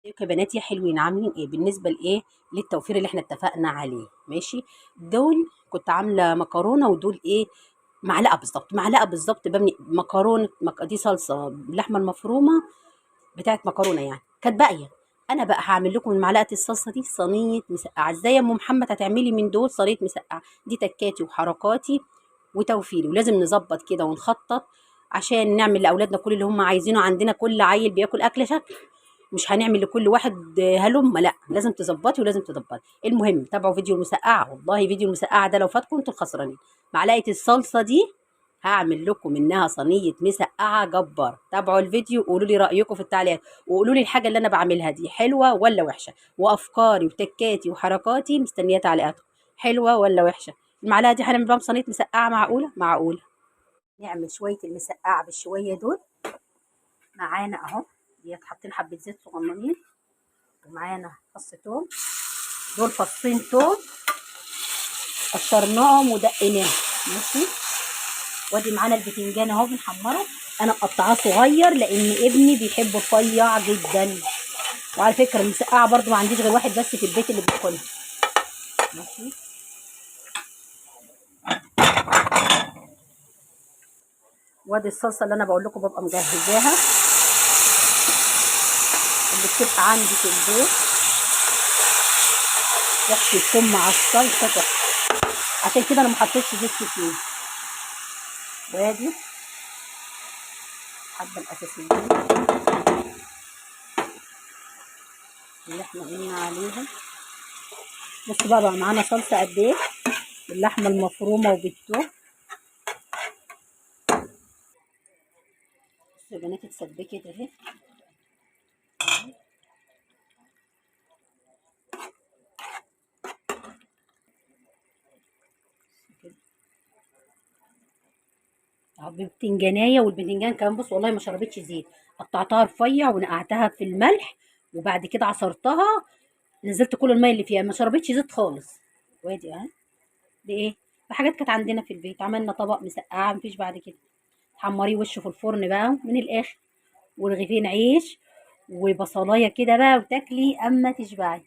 ازيكم يا بنات يا حلوين؟ عاملين ايه بالنسبة لايه للتوفير اللي احنا اتفقنا عليه؟ ماشي. دول كنت عامله مكرونه، ودول ايه، معلقه بالظبط، معلقه بالظبط بمني مكرونه دي صلصه باللحمه المفرومه بتاعت مكرونه، يعني كانت باقية. انا بقى هعمل لكم من معلقه الصلصه دي صينية مسقعه. ازاي يا ام محمد هتعملي من دول صينية مسقعه؟ دي تكاتي وحركاتي وتوفيري، ولازم نظبط كده ونخطط عشان نعمل لاولادنا كل اللي هم عايزينه. عندنا كل عيل بياكل اكل شكل، مش هنعمل لكل واحد هلم، لا لازم تظبطي ولازم تظبطي. المهم تابعوا فيديو المسقعه، والله فيديو المسقعه ده لو فاتكم انتوا الخسرانين. معلقه الصلصه دي هعمل لكم منها صينية مسقعه جبار. تابعوا الفيديو وقولوا لي رايكم في التعليقات، وقولوا لي الحاجة اللي انا بعملها دي حلوة ولا وحشة، وافكاري وتكاتي وحركاتي مستنيه تعليقاتكم، حلوة ولا وحشة. المعلقة دي هنعمل بيها صينية مسقعه معقولة؟ معقولة. نعمل شوية المسقعه بالشويه دول معانا اهو، ديت حاطين حبه زيت صغننين، ومعانا فص توم، دول فصين توم قشرناهم ودقيناهم، ماشي. وادي معانا البتنجان اهو بنحمره، انا مقطعاه صغير لان ابني بيحبه رفيع جدا. وعلى فكرة المسقعه برضو ما عنديش غير واحد بس في البيت اللي بياكلها، ماشي. وادي الصلصه اللي انا بقول لكم ببقى مجهزاها، اللي بتبقى عندي في البيت، ريحه الثوم مع الصلصه تحفة، عشان كده انا ما حطيتش زيت كتير. وادي الحبة الاساسية اللي احنا قلنا عليها. بصوا بقى معانا صلصه قد ايه باللحمه المفرومه وبالثوم. بصوا يا بنات اتسبكت اهي. اهو بتنجانيه، والبتنجان كمان بص والله ما شربتش زيت، قطعتها رفيع ونقعتها في الملح، وبعد كده عصرتها، نزلت كل المية اللي فيها، ما شربتش زيت خالص. وادي اهي دي ايه، بحاجات كانت عندنا في البيت. عملنا طبق مسقعه مفيش بعد كده، حمريه وشه في الفرن بقى من الاخر، ورغيفين عيش وبصلايه كده بقى، وتاكلي اما تشبعي.